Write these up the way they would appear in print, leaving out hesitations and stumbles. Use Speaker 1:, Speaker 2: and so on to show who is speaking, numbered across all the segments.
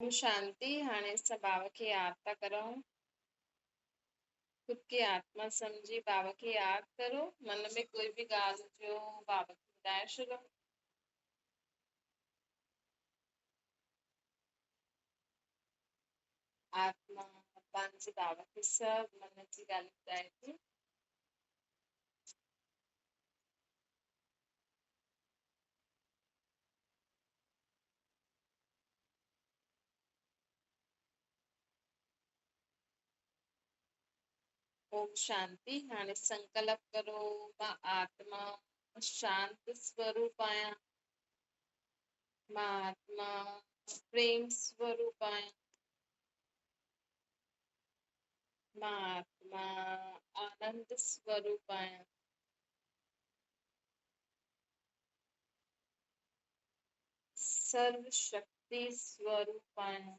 Speaker 1: اوم شانتي. هاڻي اسان بابا کي ياد ٿا ڪرون. خود کي آتما سمجهي بابا کي ياد ڪرو. من ۾ ڪوئي به ڳالهه هجيو بابا کي ٻڌائي ڇڏو. آتما پنهنجي بابا کي سڀ من جي ڳالهيون ٻڌائي ٿي. اوم شانتي. هاڻي سنڪلپ ڪرو، مان آتما شانت سوروپ آهيان، مان آتما پريم سوروپ آهيان، مان آتما آنند سوروپ آهيان، سرو شڪتي سوروپ آهيان،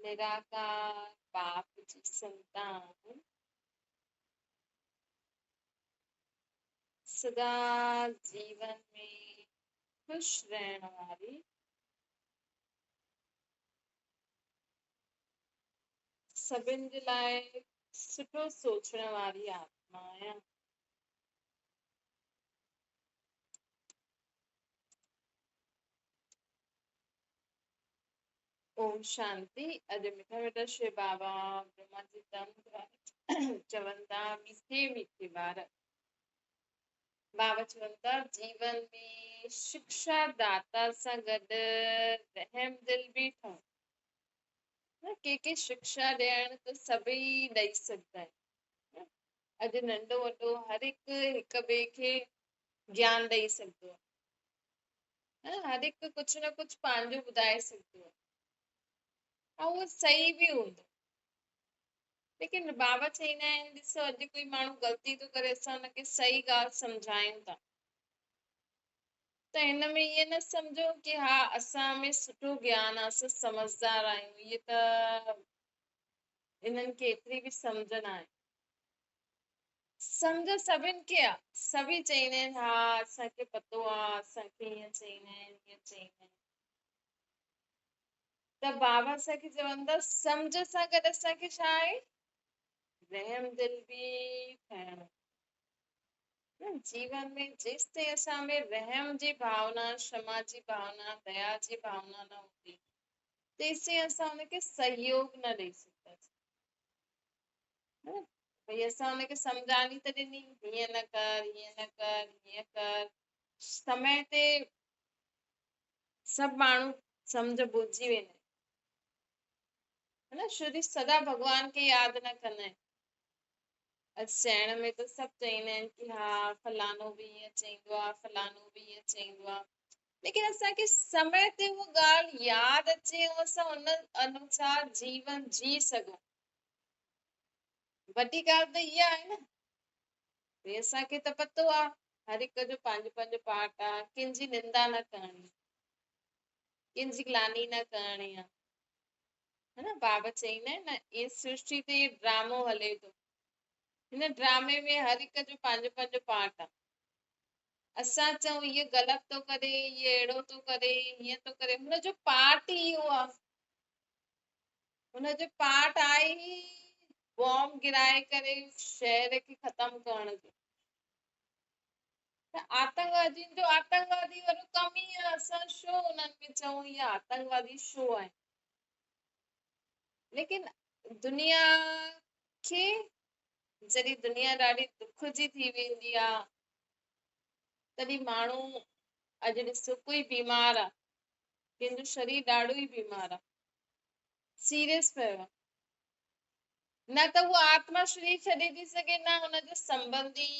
Speaker 1: نراڪار باپ جي سنتان سدا جيون ۾ خوش رهڻ واري سڀن جي لاء سٺو سوچڻ واري آتما آهيان. اوم شانتي. اڄ مٺا مٺا شري بابا برهما جي تن چون ٿا، مٺي مٺي ٻار، بابا چون ٿا جيون ۾ شڪشا داتا سان گڏ رحم دل به ٺهو. نه ڪنهن کي شڪشا ڏيڻ ته سڀئي ڏئي سگهندا آهن. اڄ ننڍو وڏو هر هڪ هڪ ٻئي کي گيان ڏئي سگهندو آهي، هر هڪ ڪجهه نه ڪجهه پنهنجو ٻڌائي سگهندو آهي ۽ اهو صحيح به هوندو. ليڪن بابا چوندا آهن ڏسو اڄ ڪوئي ماڻهو غلطي ٿو ڪري، اسان ان کي صحيح ڳالهه سمجهايون ٿا ته هن ۾ ائين نه سمجهو ڪي ها اسان ۾ سٺو گيان آهي، اسان سمجهدار آهيون، اهي ته انهن کي ايتري به سمجهه نه آهي. سمجهه سڀن کي آهي، سڀئي چوندا آهن ها اسان کي پتو آهي، اسان کي ائين چوندا آهن ائين چوندا آهن. ته بابا اسان کي چون ٿا سمجهه سان گڏ اسان کي ڇا آهي؟ رحم دل به ٺهڻو. جيون ۾ جيستائين اسان ۾ رحم جي ڀاونا، شما جي ڀاونا، ديا جي ڀاونا نه هوندي، تيستائين اسان ان کي سهيوگ نه ڏئي سگهنداسين. ڀئي اسان ان کي سمجهاڻي ته ڏني، هيئن نه ڪر، هيئن نه ڪر، هيئن ڪر. سمي تي سڀ ماڻهو سمجهه ڀلجي ويندا آهن، نه ڇو جو سدا ڀڳوان کي ياد نه ڪندا آهن. اڄ چئڻ ۾ ته سڀ چئيندا آهن ڪي ها فلاڻو به ائين چئيندو آهي، فلاڻو به ائين چئيندو آهي، ليڪن اسان کي سمي تي اها ڳالهه ياد اچي ۽ اسان ان انوسار جيون جي سگهون. وڏي ڳالهه ته اها آهي نه، ڀئي اسان کي ته پتو آهي هر هڪ جو پنهنجو پنهنجو پارٽ آهي، ڪنهن جي نندا نه ڪرڻي، ڪنهن جي گلاني نه ڪرڻي آهي، ها نه؟ بابا چئيندا آهن نه، هي سرشٽي تي ڊرامو هلي ٿو، هن ڊرامي ۾ هر هڪ جو پنهنجو پنهنجو پارٽ آهي. اسان چئون هيء غلط ٿو ڪري، هيء اهڙو ٿو ڪري، هيئن ٿو ڪري، هن جو پارٽ ئي اهو آهي. هن جو پارٽ آهي ئي بام گرائي ڪري شهر کي ختم ڪرڻ جو. ته آتنگوادين جو آتنگوادي وارو ڪم ئي آهي، اسان ڇو انهن ۾ چئون اهي آتنگوادي ڇو آهن؟ ليڪن دنيا کي جڏهن دنيا ڏاڍي دک جي ٿي ويندي آ تڏهن ماڻهو اڄ ڏسو ڪوئي بيمار آ، ڪنهن جو شرير ڏاڍو ئي بيمار آ، سيريس پيو آ، نه ته هو آتما شرير ڇڏي ٿي سگهي نه ان جا سنبنڌي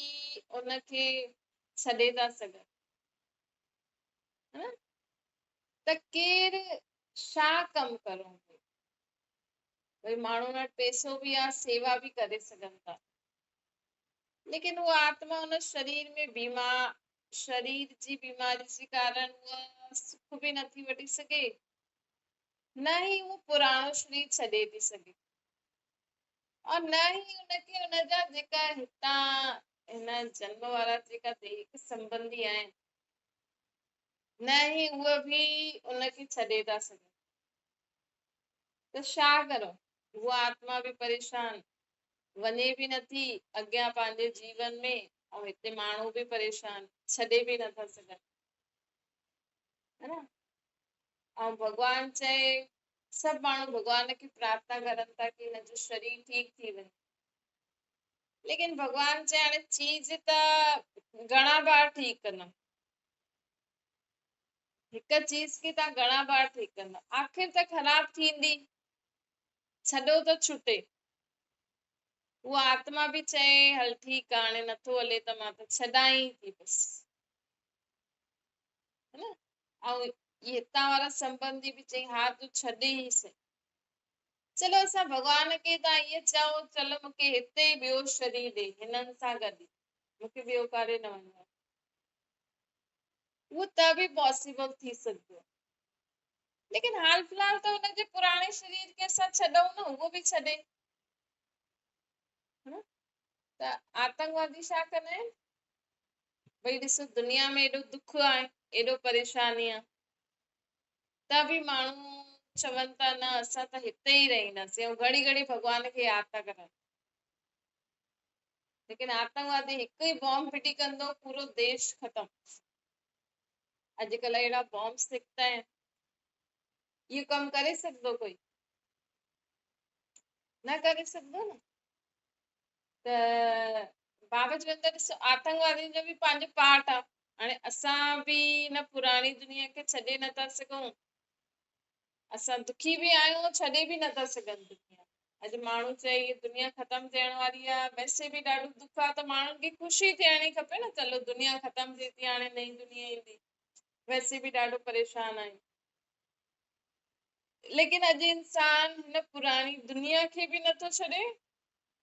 Speaker 1: ان کي ڇڏي ٿا سگهن، ته ڪير ڇا ڪم ڪرڻو پيو؟ ڀئي ماڻهن وٽ پئسو به آ، سيوا به ڪري سگهن ٿا، ليڪن هو آتما ان شرير ۾ بيمار، شرير جي بيماري جي ڪارڻ هوء سک به نٿي وٺي سگهي، نه ئي هو پراڻو شرير ڇڏي ٿي سگهي اور نه ئي ان کي ان جا جيڪا هتان هن جنم وارا جيڪا ديهڪ سنبنڌي آهن نه ئي اهي به ان کي ڇڏي ٿا سگهن. ته ڇا ڪرون؟ هوء آتما به پريشان، وڃي به نٿي اڳيان پنهنجي جيون ۾ ۽ هتي ماڻهو به پريشان، ڇڏي به نٿا سگهن. ها نه؟ ۽ ڀڳوان چئي، سڀ ماڻهو ڀڳوان کي پرارٿنا ڪرن ٿا ڪي هن جو شرير ٺيڪ ٿي وڃي. ليڪن ڀڳوان چئي هاڻي چيز ته گهڻا بار ٺيڪ ڪندم. هڪ چيز کي توهان گهڻا بار ٺيڪ ڪندا، آخر ته خراب ٿيندي، ڇڏو ته ڇٽي. هوء آتما به چئي هل ٺيڪ آ، هاڻي نٿو هلي ته مان ته ڇڏان ئي ٿي بس. ها نه؟ ۽ هتان وارا سنبنڌي به چئي ها تون ڇڏ ئي سهي. چلو اسان ڀڳوان کي تان ائين چئون چلو مونکي هتي ئي ٻيو شرير ڏي هنن سان گڏ ئي، مونکي ٻيو ڪاڏي نه وڃڻو آهي. اهو ته به پاسيبل ٿي سگهندو آهي. ليڪن حال في الحال ته هن جي پراڻي شرير کي اسان ڇڏون نه، اهو به ڇڏي. ها نه؟ ته آتنڪوادي ڇا ڪندا آهن؟ ڀئي ڏسو دنيا ۾ ايڏو دک آهي، ايڏو پريشاني آهي، ته به ماڻهو چون ٿا نه اسان ته هتي ئي رهنداسين ۽ گهڙي گهڙي ڀڳوان کي ياد ٿا ڪرن. ليڪن آتنڪوادي هڪ ئي بام ڦٽي ڪندو پورو ديش ختم. اڄڪلهه اهڙا بامس نڪتا آهن، اهو ڪم ڪري سگهندو ڪوئي؟ نه ڪري سگهندو نه. ته بابا چون ٿا ڏسو آتنڪوادين جو به پنهنجو پارٽ آ. هاڻي اسان به هن پراڻي دنيا کي ڇڏي نٿا سگهون، اسان دکي به آهيون، ڇڏي به نٿا سگهن دنيا. اڄ ماڻهو چئي هي دنيا ختم ٿيڻ واري آ، ويسي به ڏاڍو دک آ، ته ماڻهن کي خوشي ٿيڻي کپي نه، چلو دنيا ختم ٿئي ٿي، هاڻي نئين دنيا ايندي، ويسي به ڏاڍو پريشان آهيون. ليڪن اڄ انسان هن پراڻي دنيا کي به نٿو ڇڏي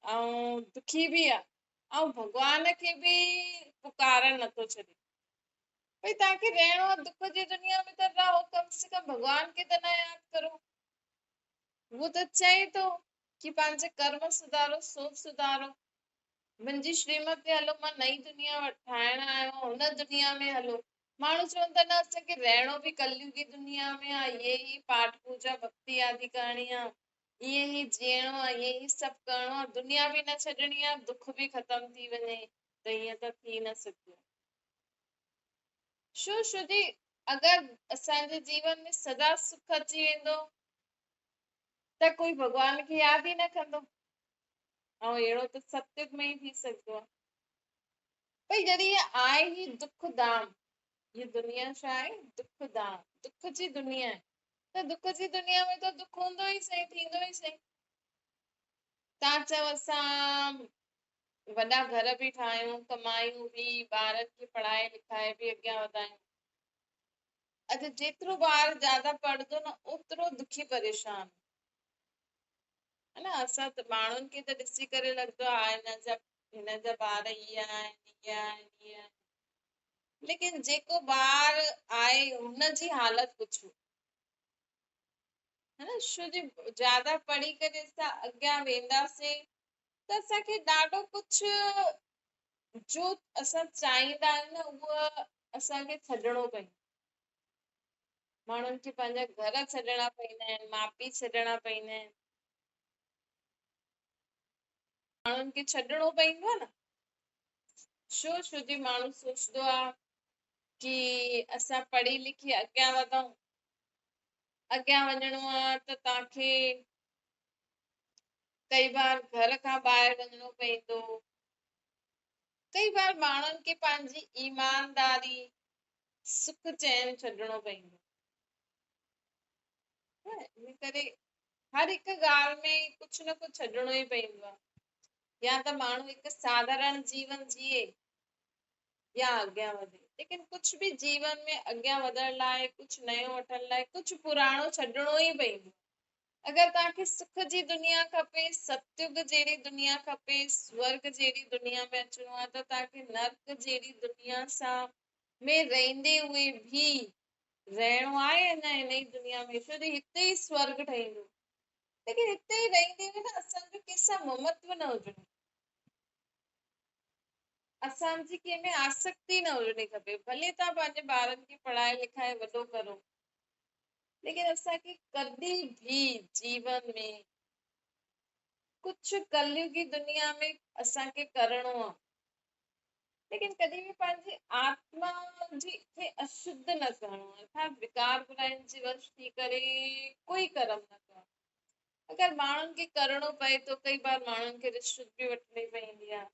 Speaker 1: ۽ دکي به آ ۽ ڀڳوان کي به پڪارڻ نٿو ڇڏي. ڀئي توهان کي رهڻو آ دک جي دنيا ۾ ته رهو، ڪم سي ڪم ڀڳوان کي ته نه ياد ڪرو. هو ته چئي ٿو ڪي پنهنجا ڪرم سڌارو، سوچ سڌارو، منهنجي شريمت تي هلو، مان نئين دنيا ٺاهڻ آيو آهيان، هن دنيا ۾ هلو. ماڻهو چون ٿا نه اسان کي رهڻو به ڪليوگي دنيا ۾ آ، اهي ئي پاٺ پوڄا ڀڳتي آدي ڪرڻي آ، ائين ئي جيئڻو آ، ائين ئي سڀ ڪرڻو آ، دنيا به نه ڇڏڻي آ، دک به ختم ٿي وڃي ته ائين ته ٿي نه سگهندو. شو شو جي اگر اسان جي جيون ۾ سدا سک اچي ويندو ته ڪوئي ڀڳوان کي ياد ئي نه ڪندو، ۽ اهڙو ته ستيگ ۾ ئي ٿي سگهندو آ. ڀئي جڏهن هي آهي ئي دک ڌام، هي دنيا ڇا آهي؟ دک ڌام، دک جي دنيا آهي، ته دک جي دنيا ۾ ته دک هوندو ئي سهي، ٿيندو ئي سهي. تان چئو اسان وڏا گهر به ٺاهيون، ڪمايون به، ٻارن کي پڙهائي لکائي به اڳيان وڌايون. اڄ جيترو ٻار زياده پڙهندو نه اوترو دکي پريشان. ها نه، اسان ته ماڻهن کي ته ڏسي ڪري لڳندو آهي ها هن جا ٻار هي آهن، هي آهن، هي آهن، ليڪن جيڪو ٻار آهي هن جي حالت پڇو. ها نه، ڇو جي زياده پڙهي ڪري اسان اڳيان وينداسين ته اسان کي ڏاڍو ڪجهه جو اسان چاهيندا آهيون نه اهو اسان کي ڇڏڻو پوندو. ماڻهن کي پنهنجا گهر ڇڏڻا پوندا آهن، ماء پيء ڇڏڻا پوندا آهن. ماڻهن کي ڇڏڻو پوندو آهي نه. ڇو؟ ڇو جي ماڻهو سوچندو آهي ڪي اسان پڙهي لکي اڳيان وڌون، اڳيان وڃڻو آهي ته توهان کي ڪئي بار گهر کان ٻاهر وڃڻو پوندو. ڪئي بار ماڻهن کي پنهنجي ايمانداري، سک چين ڇڏڻو پوندو. ان ڪري هر هڪ ڳالهه ۾ ڪجهه نه ڪجهه ڇڏڻو ئي پوندو آهي. يا ته ماڻهو هڪ ساڌارڻ جيون جيئي يا اڳيان وڌي. ليڪن ڪجهه به جيون ۾ اڳيان وڌڻ لاء، ڪجهه نيو وٺڻ لاء ڪجهه پراڻو ڇڏڻو ئي پوندو. اگر توهان کي سک جي دنيا کپي، ستيگ جهڙي دنيا کپي، سورگ جهڙي دنيا ۾ اچڻو آهي ته توهان کي نرڪ جهڙي دنيا سان ۾ رهندي هئي به رهڻو آهي اڃا هن ئي دنيا ۾، ڇو جو هتي ئي سورگ ٺهيندو. ليڪن هتي ئي رهندي هئي نه اسان جو ڪنهن سان ممتو نه هجڻو. اسان جي ڪنهن ۾ آسڪتي نه هجڻي کپي. ڀلي توهان پنهنجي ٻارن کي پڙهائي لکائي وڏو ڪرو، ليڪن اسان کي ڪڏهن به جيون ۾ ڪجهه ڪليگي دنيا ۾ اسان کي ڪرڻو آهي، ليڪن ڪڏهن به پنهنجي آتما جي کي اشڌ نه ڪرڻو آهي، ارٿات وڪار براين جي وش ٿي ڪري ڪوئي ڪرم نه ڪرڻو. اگر ماڻهن کي ڪرڻو پئي ٿو، ڪئي بار ماڻهن کي رشوت به وٺڻي پوندي آهي،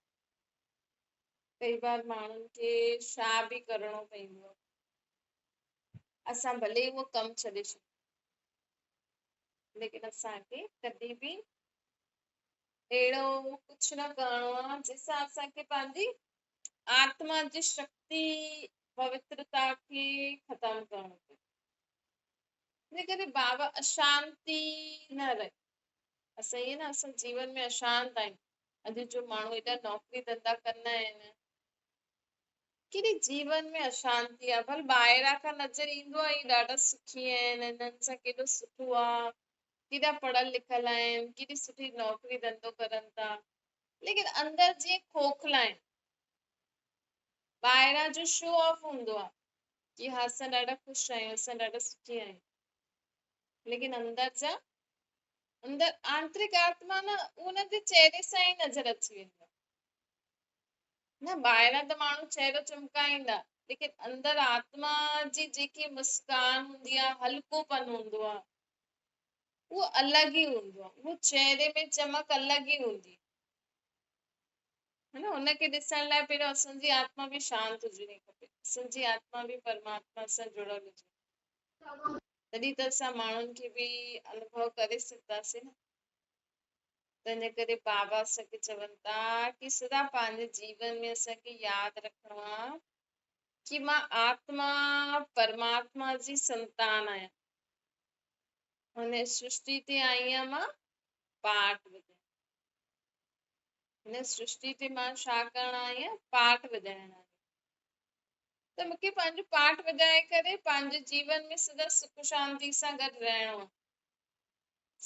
Speaker 1: ڪئي بار ماڻهن کي ڇا به ڪرڻو پوندو آهي، اسان ڀلي اهو ڪم ڇڏي ڇڏيون، ليڪن اسان کي ڪڏهن به اهڙو ڪجهه نه ڪرڻو آهي جنهن سان اسان کي پنهنجي آتما جي شڪتي پوترتا کي ختم ڪرڻو پئي. ان ڪري بابا اشانتي نه رهي. اسان ائين نه اسان جيون ۾ اشانت آهيون. اڄ جو ماڻهو ايڏا نوڪري ڌنڌا ڪندا آهن، ڪيڏي جيون ۾ اشانتي آهي. ڀل ٻاهران کان نظر ايندو آهي هي ڏاڍا سکي آهن، هنن سان ڪيڏو سٺو آهي، ڪيڏا پڙهيل لکيل آهن، ڪيڏي سٺي نوڪري ڌنڌو ڪرن ٿا، ليڪن اندر جيئن کوکلا آهن. ٻاهران جو شو آف هوندو آهي ڪي ها اسان ڏاڍا خوش آهيون، اسان ڏاڍا سکي آهيون، ليڪن اندر جا اندر آنترڪ آتما نه ان جي چهري سان ئي نظر اچي ويندو آهي. نه ٻاهران ته ماڻهو چهرو چمڪائيندا، ليڪن اندر آتما جي جيڪي مسڪان هوندي آهي، هلڪوپن هوندو آهي، اهو الڳ ئي هوندو آهي. اهو چهري ۾ چمڪ الڳ ئي هوندي آهي نه. ان کي ڏسڻ لاء پهريون اسان جي آتما به شانت هجڻي کپي، اسان جي آتما به پرماتما سان جڙيل هجي، تڏهن ته اسان ماڻهن کي به انوڀو ڪري سگهنداسين نه. تنهن ڪري بابا اسان کي چون ٿا ڪي سدا پنهنجي جيون ۾ اسان کي ياد رکڻو آهي ڪي مان آتما پرماتما جي سنتان آهيان، هن سرشتي تي آئي آهيان مان پاٺ وڄائڻ، هن سرشتي تي مان ڇا ڪرڻ آئي آهيان؟ پاٺ وڄائڻ آئي آهيان. ته مون کي پنهنجو پاٺ وڄائي ڪري پنهنجي جيون ۾ سدا سک شانتي سان گڏ رهڻو آهي.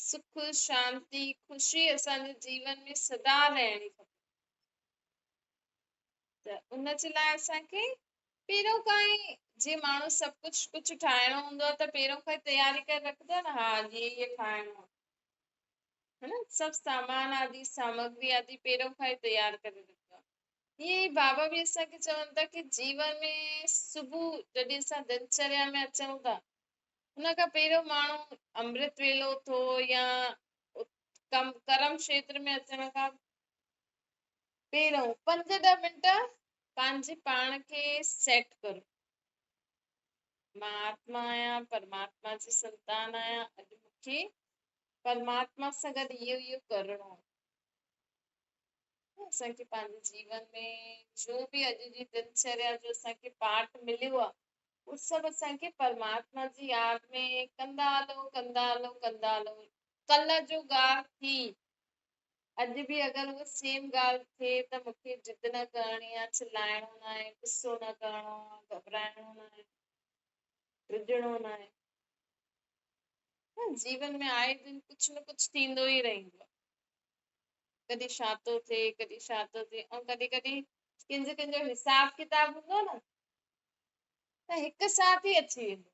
Speaker 1: سک، شانتي، خوشي اسان جي جيون ۾ سدا رهڻي کپي. ته ان جي لاء اسان کي پهريون کان ئي جيئن ماڻهو سڀ ڪجهه ڪجهه ٺاهڻو هوندو آهي ته پهريون کان ئي تياري ڪري رکندو آهي نه، ها اڄ هي هي ٺاهڻو آهي، ها نه، سڀ سامان آدي سامگري آدي پهريون کان ئي تيار ڪري رکندو آهي. ائين ئي بابا به اسان کي چون ٿا ڪي جيون ۾ صبح جڏهن اسان دنچريا ۾ اچون ٿا، ان کان پهريون ماڻهو امرت ويلو اٿو يا ڪم ڪرم کيتر ۾ اچڻ کان پهريون پنج ڏهه منٽ پنهنجي پاڻ کي سيٽ ڪرو. مان آتما آهيان، پرماتما جي سنتان آهيان، اڄ مون کي پرماتما سان گڏ اهو اهو ڪرڻو آهي. اسان کي پنهنجي جيون ۾ جو به اڄ جي دنچريا جو اسان کي پاٺ مليو آهي، اهو سڀ اسان کي پرماتما جي ياد ۾ ڪندا هلو، ڪندا هلو، ڪندا هلو. ڪلهه جو ڳالهه ٿي، اڄ به اگر اها سيم ڳالهه ٿئي ته مون کي ضد نه ڪرڻي آهي، چلائڻو نه آهي، غصو نه ڪرڻو آهي، گهٻرائڻو نه آهي، ڊڄڻو نه آهي. جيون ۾ آئي دن ڪجهه نه ڪجهه ٿيندو ئي رهندو آهي. ڪڏهن ڇا ٿو ٿئي، ڪڏهن ڇا ٿو ٿئي، ۽ ڪڏهن ڪڏهن ڪنهن جو ڪنهن جو حساب ڪتاب هوندو نه ته هڪ ساٿ ئي اچي ويندو.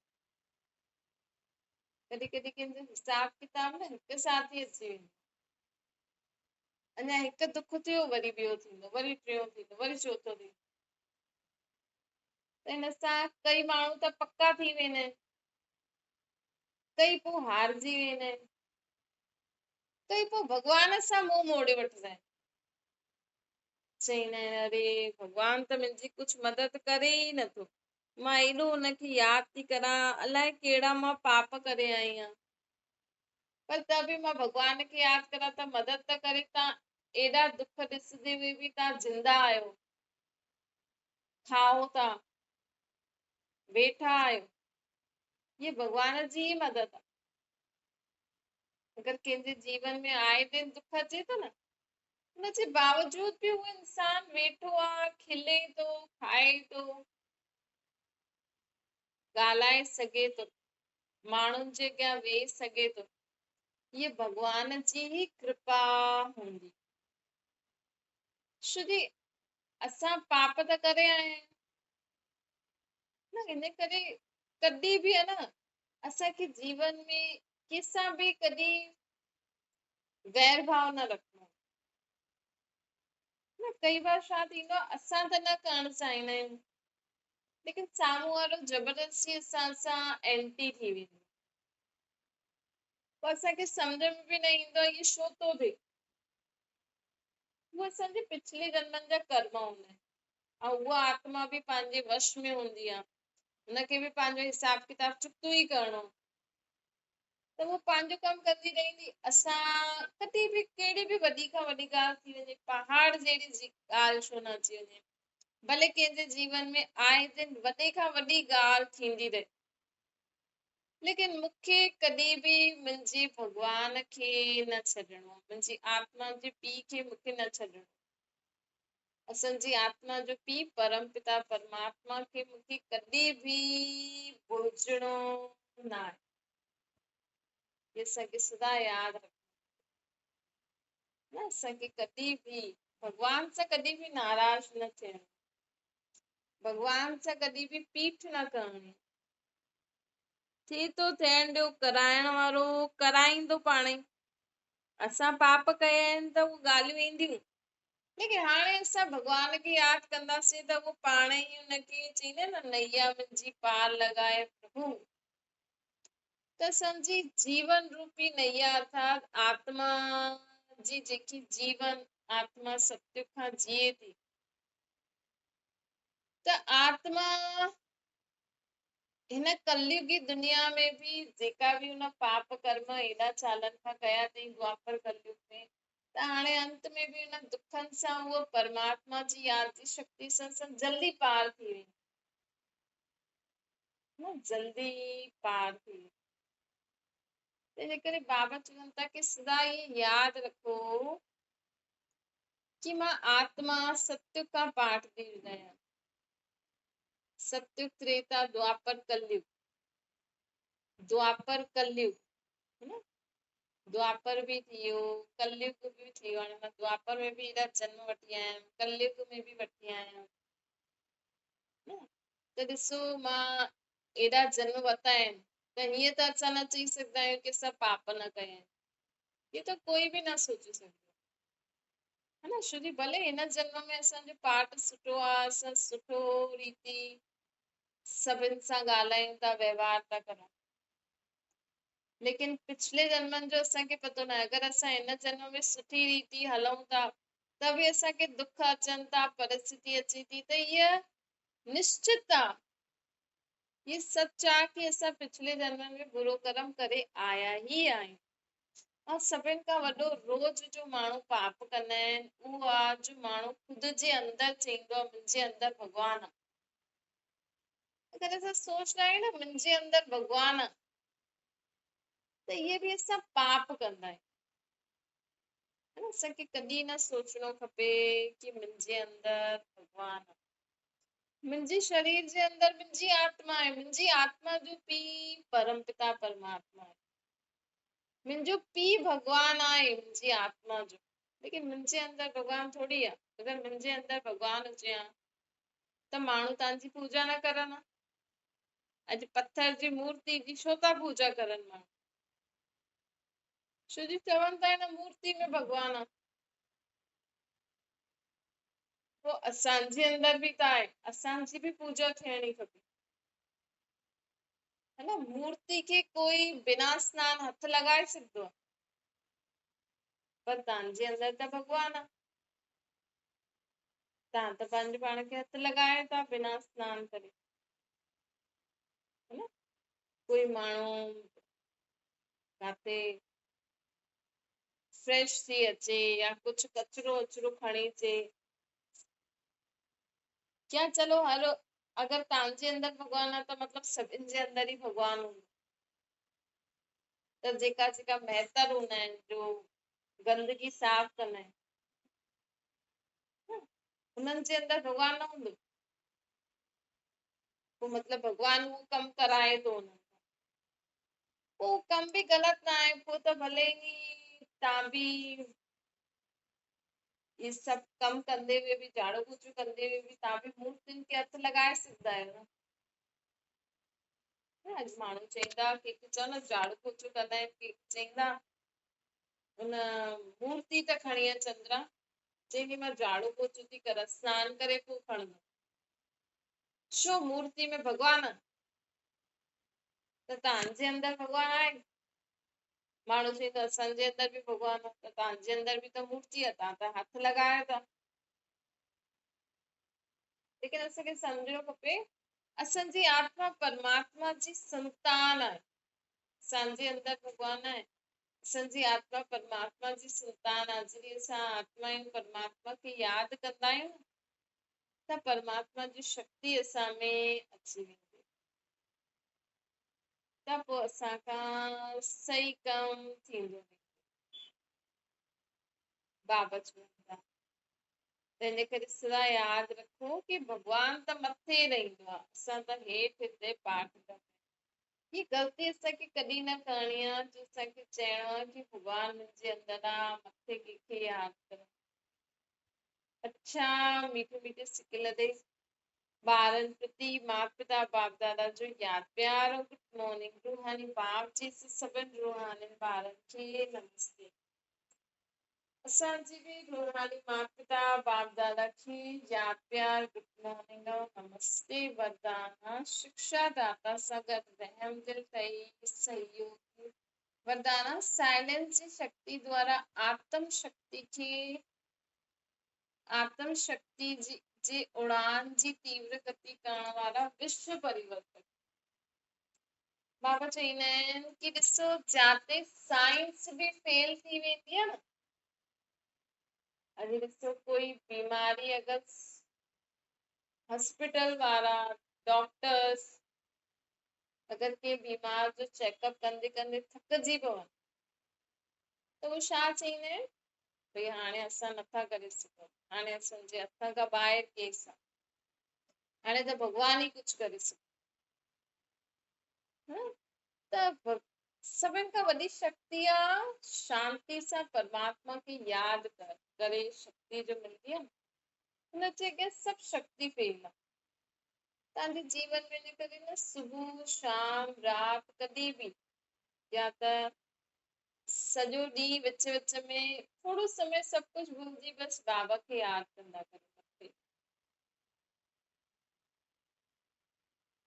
Speaker 1: ڪڏهن ڪڏهن ڪنهن جو حساب ڪتاب نه هڪ ساٿ ئي اچي ويندو. اڃا هڪ دک ٿيو، وري ٻيو ٿيندو، وري ٽيون ٿيندو، وري چوٿون ٿيندو. ته هن سان ڪئي ماڻهو ته پڪا ٿي ويندا آهن، ڪئي پوء هارجي ويندا آهن، ڪئي پوء ڀڳوان سان منهن موڙي وٺندا آهن، چئيندا آهن اري ڀڳوان ته منهنجي ڪجهه مدد ڪري ئي نٿو، مان ايڏو هن کي ياد ٿي ڪران، الائي ڪهڙا مان پاپ ڪري آئي آهيان، پر ته به مان ڀڳوان کي ياد ڪران ته مدد ته ڪري، تان ايڏا دک ڏسندي هئي به تان زنده آهيو، کائو ٿا، ويٺا آهيو، هيء ڀڳوان جي ئي مدد آهي. اگر ڪنهن جي جيون ۾ آئي دن دک اچي ٿو نه، ان جي باوجود به هو انسان ويٺو آ، کلي ٿو، کائي ٿو، ڳالهائي سگهي ٿو، ماڻهن جي اڳيان ويهي سگهي ٿو، هيء ڀڳوان جي ئي ڪرپا هوندي. ڇو جي असां पाप त करे आया आहियूं न, इन करे कॾहिं बि आहे न असांखे जीवन में कंहिंसां बि कॾहिं वैर भाव न रखणो। न कई बार छा थींदो आहे, असां त न करणु चाहींदा आहियूं, लेकिन साम्हूं वारो ज़बरदस्ती असां सां एंटी थी वेंदो, पोइ असांखे सम्झ में बि न ईंदो आहे इहो छो थो थिए। उहो असांजे पिछले जन्मनि जा कर्म हूंदा आहिनि, ऐं उहा आत्मा बि पंहिंजे वश में हूंदी आहे, हुनखे बि पंहिंजो हिसाब किताब चुकतो ई करिणो, त उहो पंहिंजो कमु कंदी रहंदी। असां कॾहिं बि कहिड़ी बि वॾी खां वॾी ॻाल्हि थी वञे, पहाड़ जहिड़ी ॻाल्हि छो न अची वञे, भले कंहिंजे जीवन में आए दिन वॾे खां वॾी ॻाल्हि थींदी रहे, लेकिन मूंखे कॾहिं बि मुंहिंजे भॻवान खे न छॾिणो, मुंहिंजी आत्मा जे पीउ खे मूंखे न छॾिणो। असांजी आत्मा जो पीउ परम पिता परमात्मा खे मूंखे कॾहिं बि भुलिजणो न आहे। इहो असांखे सदा यादि रखणो न, असांखे कॾहिं बि भॻवान सां कॾहिं बि नाराज़ न थियणो, भॻवान सां कॾहिं बि पीठ न करणी। थिए थो थियण ॾियो, कराइण वारो कराईंदो पाण ई। असां पाप कया आहिनि त उहे ॻाल्हियूं ईंदियूं, लेकिन हाणे असां भॻवान खे यादि कंदासीं त उहो पाण ई हुनखे चईंदा आहिनि न, नैया मुंहिंजी पार लॻाए प्रभु। त असांजी जीवन रूपी नैया अर्थात आत्मा जी जेकी जीवन आत्मा सत्युग खां जीए थी, त आत्मा हिन कलयुगी दुनिया में बि जेका बि हुन पाप कर्म एॾा सालनि खां कया अथई द्वापर कलयुग में, त हाणे अंत में बि हुन दुखनि सां उहो परमात्मा जी यादि जी शक्ति सां सां जल्दी पार थी वेंदी न, जल्दी पार थी वेंदी। तंहिंजे करे बाबा चवनि था की सदा इहे यादि रखो की मां आत्मा सत्युग खां पाठ थी ॿुधायां, सत्युग त्रेता द्वापर कलयुग, द्वापर कलयुग है न, द्वापर बि थी वियो, कलयुग बि थी वियो। हाणे मां द्वापर में बि एॾा जन्म वठी आया आहियां, कलयुग में बि वठी आया आहियां न। त ॾिसो मां एॾा जन्म वरिता आहिनि, त हीअं त असां न चई सघंदा आहियूं की असां पाप न कया आहिनि, इहो त कोई बि न सोची सघंदो है न। छो जी भले हिन जन्म में असांजो पाठ सुठो आहे, असां सुठो रीति सभिनि सां ॻाल्हायूं था, व्यवहार था करूं, लेकिन पिछले जन्मनि जो असांखे पतो न आहे। अगरि असां हिन जन्म में सुठी रीति हलूं था त बि असांखे दुख अचनि था, परिस्थिति अचे थी, त इहा निश्चित आहे, इहो सच आहे की असां पिछले जन्म में बुरो कर्म करे आया ई आहियूं। ऐं सभिनि खां वॾो रोज़ जो माण्हू पाप कंदा आहिनि उहो आहे जो माण्हू ख़ुदि जे अंदरि चईंदो आहे मुंहिंजे अंदरि भॻवानु आहे। अगरि असां सोचंदा आहियूं न मुंहिंजे अंदरि भॻवानु आहे, त इहे बि असां पाप कंदा आहियूं। असांखे कॾहिं न सोचणो खपे की मुंहिंजे अंदरि भॻवानु आहे, मुंहिंजे शरीर जे अंदरि मुंहिंजी आत्मा आहे, मुंहिंजी आत्मा जो पीउ परमपिता परमात्मा आहे, मुंहिंजो पीउ भॻवानु आहे मुंहिंजी आत्मा जो, लेकिन मुंहिंजे अंदरि भॻवानु थोरी आहे। अगरि मुंहिंजे अंदरि भॻवानु हुजे हा त माण्हू तव्हांजी पूजा न करनि हा। अॼु पथर जी मूर्ति जी छो था पूजा करनि माण्हू? छो जी चवनि था हिन मूर्ति में भॻवानु आहे। पोइ असांजे अंदरि बि त आहे, असांजी बि पूजा थियणी खपे है न। मूर्ति खे कोई बिना स्नान हथु लॻाए सघंदो आहे, पर तव्हांजे अंदरि त भॻवानु आहे, तव्हां त पंहिंजे पाण खे हथु लॻायो था बिना स्नान करे है न। कोई माण्हू किथे फ्रेश थी अचे या कुझु कचरो वचरो खणी अचे, या चलो हर अगरि तव्हांजे अंदरि भॻवानु आहे त मतिलबु सभिनि जे अंदरि ई भॻवानु हूंदो। त जेका जेका मेहतर हूंदा आहिनि जो गंदगी साफ़ कंदा आहिनि, हुननि जे अंदरि भॻवानु न हूंदो, पोइ मतिलबु भॻवानु उहो कमु कराए थो हुननि खां, पोइ कमु बि ग़लति न आहे, पोइ त भले ई तव्हां बि اهي سڀ ڪم ڪندي هئي به، جهاڙو پوڇو ڪندي هئي به توهان به مورتين کي هٿ لڳائي سگهندا آهيو نه. اڄ ماڻهو چئيندا ڪي ڪي چئو نه جهاڙو پوڇو ڪندا آهن، ڪي ڪي چئيندا ان مورتي ته کڻي اچ اندران، چئيندي مان جهاڙو پوڇو ٿي ڪران، سنان ڪري پوءِ کڻندم. ڇو مورتي ۾ ڀڳوان آ؟ ته توهان جي اندر ڀڳوان آهي؟ ماڻهو چئيندو اسان جي اندر به ڀڳوان آ، ته توهان جي اندر به ته مورتي آ، توهان ته هٿ لڳايو ٿا. ليڪن اسان کي سمجهڻو کپي اسان جي آتما پرماتما جي سنتان آهي، اسان جي اندر ڀڳوان آهي، اسان جي آتما پرماتما جي سنتان آهي. جڏهن اسان آتما آهيون پرماتما کي ياد ڪندا آهيون ته پرماتما جي شڪتي اسان ۾ اچي ويندي، ته پوءِ اسان کان صحيح ڪم ٿيندو ويندو. بابا چوندا تنهن جي ڪري سدا ياد رکو ڪي ڀڳوان ته مٿي رهندو آهي، اسان ته هيٺ هتي پاٺ ڪندا آهيون. هي غلطي اسان کي ڪڏهن نه ڪرڻي آهي جو اسان کي چئڻو آهي ڪي ڀڳوان منهنجي اندر آهي، مٿي ڪنهن کي ياد ڪرڻ. اڇا ميٺي ميٺي سڪ لدي ٻارن پرتي مات پتا باپ دادا جو ياد پيار. گڊ مارننگ روحاني باپ جي سڀن روحاني ٻارن کي نمستي. اسان جي به روحاني مات پتا باپ دادا کي ياد پيار، گڊ مارننگ ۽ نمستي. وردان شڪشا داتا سان گڏ رحم دل ٺهي سهيوگي. وردان سائلنس جي شڪتي دوارا آتم شڪتي کي آتم شڪتي جي اڙان جي تيور گتي ڪرڻ وارا وشو پريورتڪ. بابا چئيندا آهن ڪي ڏسو جاتي سائنس به فيل ٿي ويندي آهي نه، اڄ ڏسو ڪوئي بيماري اگر هاسپيٽل وارا ڊاڪٽرس اگر ڪنهن بيمار جو چيڪ اپ ڪندي ڪندي ٿڪجي پون ته هو ڇا چئيندا آهن، ڀئي هاڻي اسان نٿا ڪري سگهون، هاڻي اسان جي هٿ کان ٻاهر ڪيس آهي، هاڻي ته ڀڳوان ئي ڪجهه ڪري سگهي. ته سڀن کان وڏي شڪتي آ شانتي سان پرماتما کي ياد ڪري شڪتي جو ملندي آ نه، هن جي اڳيان سڀ شڪتي فيل آ. توهان جي جيون ۾ ان ڪري نه صبح شام رات ڪڏهن به يا ته سڄو ڏينهن وچ وچ ۾ ٿورو سمي سڀ ڪجهه ڀلجي بس بابا کي ياد ڪندا ڪريو مٿي،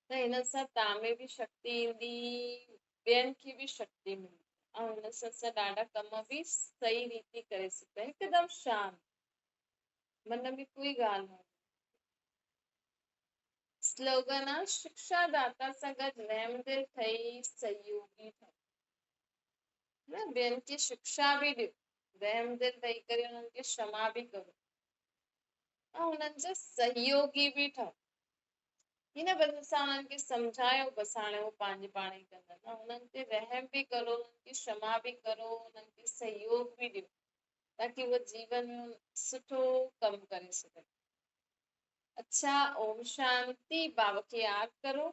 Speaker 1: ته هن سان توهان ۾ به شڪتي ايندي، ٻين کي به شڪتي ملندي ۽ هن سان اسان ڏاڍا ڪم به صحيح ريتي ڪري سگهندا آهيون. هڪدم شانت من ۾ ڪوئي ڳالهه نه. سلوگن آ شڪشا داتا سان گڏ رحمدل ٺهي سهيوگي ٺهو. نه ٻين کي شڪشا به ڏيو، رحمدل ٺهي ڪري انهن کي ڪشما به ڪرو ۽ انهن جا سهيوگي به ٺهو. هي نه بس اسان انهن کي سمجهايو بس هاڻي هو پنهنجي پاڻ ئي ڪندا، نه انهن تي رحم به ڪرو، انهن کي ڪشما به ڪرو، انهن کي سهيوگ به ڏيو تاڪي هو جيون ۾ سٺو ڪم ڪري سگهن. اڇا اوم شانتي. بابا کي ياد ڪرو.